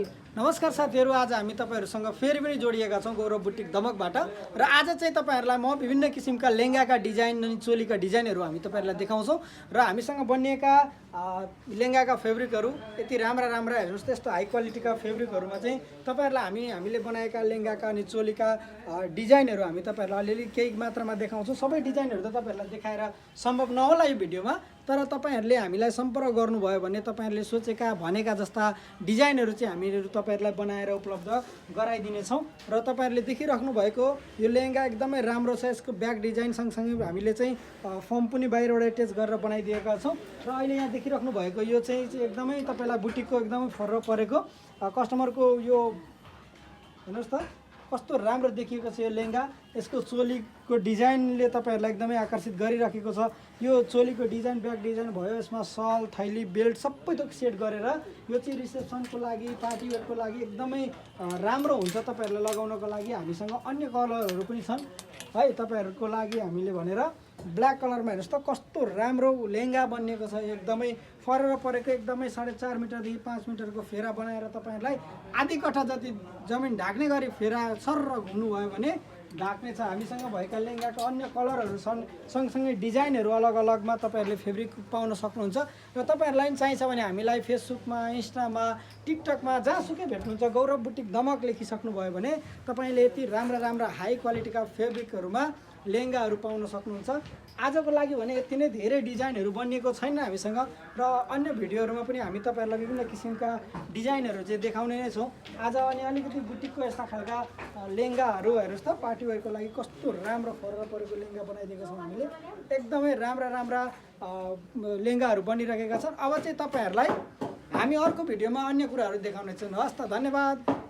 नमस्कार साथीहरू, आज हामी तपाईहरुसँग फेरि पनि जोडिएका छौं गौरव बुटिक दमकबाट। र आज चाहिँ तपाईहरुलाई म विभिन्न किसिमका लेंगाका डिजाइन अनि चोलीका डिजाइनहरु हामी तपाईहरुलाई देखाउँछौं। र हामीसँग बनिएका लेंगाका फेब्रिकहरु यति राम्रा हेर्नुस्, त्यस्तो हाई क्वालिटीका फेब्रिकहरुमा चाहिँ तपाईहरुलाई हामीले बनाएका लेंगाका अनि चोलीका डिजाइनहरु हामी तपाईहरुलाई अलिअलि केही मात्रामा देखाउँछौं। सबै डिजाइनहरु त तपाईहरुलाई देखाएर सम्भव नहोला यो भिडियोमा, तर तपाईहरुले हामीलाई सम्पर्क गर्नुभयो भने तपाईहरुले सोचेका भनेका जस्ता डिजाइनहरु चाहिँ हामीहरु तपाईहरुलाई बनाएर उपलब्ध गराइदिने छौं। र तपाईहरुले देखिराख्नु भएको यो लेहेंगा एकदमै राम्रो छ। यसको ब्याक डिजाइन सँगसँगै हामीले चाहिँ फर्म पनि बाहिरबाट अट्याच गरेर बनाइदिएका छौं। र अहिले यहाँ देखिराख्नु भएको यो चाहिँ एकदमै तपाईलाई बुटिकको एकदमै फरक परेको कस्टमरको यो हेर्नुस् त कस्तो राम्रो देखिएको छ यो लेहेंगा। यसको चोलीको डिजाइनले तपाईहरुलाई एकदमै आकर्षित गरिराखेको छ। यो चोलीको डिजाइन, ब्याक डिजाइन भयो, यसमा सल, थैली, बेल्ट सबै थोक सेट गरेर यो चाहिँ रिसेप्सनको लागि, पार्टी वेयरको लागि एकदमै राम्रो हुन्छ तपाईहरुलाई लगाउनको लागि। हामीसँग अन्य कलरहरु पनि छन् है तपाईहरुको लागि हामीले भनेर। ब्ल्याक कलरमा हेर्नुस् त कस्तो राम्रो लेहेंगा बनिएको छ। एकदमै फरर परेको एकदमै 4.5 मिटरदेखि 5 मिटरको फेरा बनाएर तपाईहरुलाई आधी कट्ठा जति जमिन ढाक्ने गरी फेरा सर्र घुम्नुभयो भने ढाक्ने छ। हामीसँग भएका लेहेंगाका अन्य कलरहरु छन्, सँगसँगै डिजाइनहरु अलग अलगमा तपाईहरुले फेब्रिक पाउन सक्नुहुन्छ। र तपाईहरुलाई पनि चाहिन्छ भने हामीलाई फेसबुकमा, इन्स्टामा, टिकटकमा जहाँसुकै भेट्नुहुन्छ गौरव बुटिक दमक लेखिसक्नु भयो भने तपाईले यति राम्रा हाई क्वालिटीका फेब्रिकहरुमा लेहेंगाहरु पाउन सक्नुहुन्छ। आजको लागि भने यति नै, धेरै डिजाइनहरु बनिएको छैन हामीसँग। र अन्य भिडियोहरुमा पनि हामी तपाईहरुलाई विभिन्न किसिमका डिजाइनहरु चाहिँ देखाउने नै छौं। आज अनि अलिकति बुटिकको यस्ता खालका लेहेंगाहरु हेर्नुस् त, पार्टी वेयरको लागि कस्तो राम्रो फरक परेको लेहेंगा बनाइदिएको छौं हामीले। एकदमै राम्रा लेहेंगाहरु बनिरहेका छन्। अब चाहिँ तपाईहरुलाई हामी अर्को भिडियोमा अन्य कुराहरु देखाउने छौं। हस् त, धन्यवाद।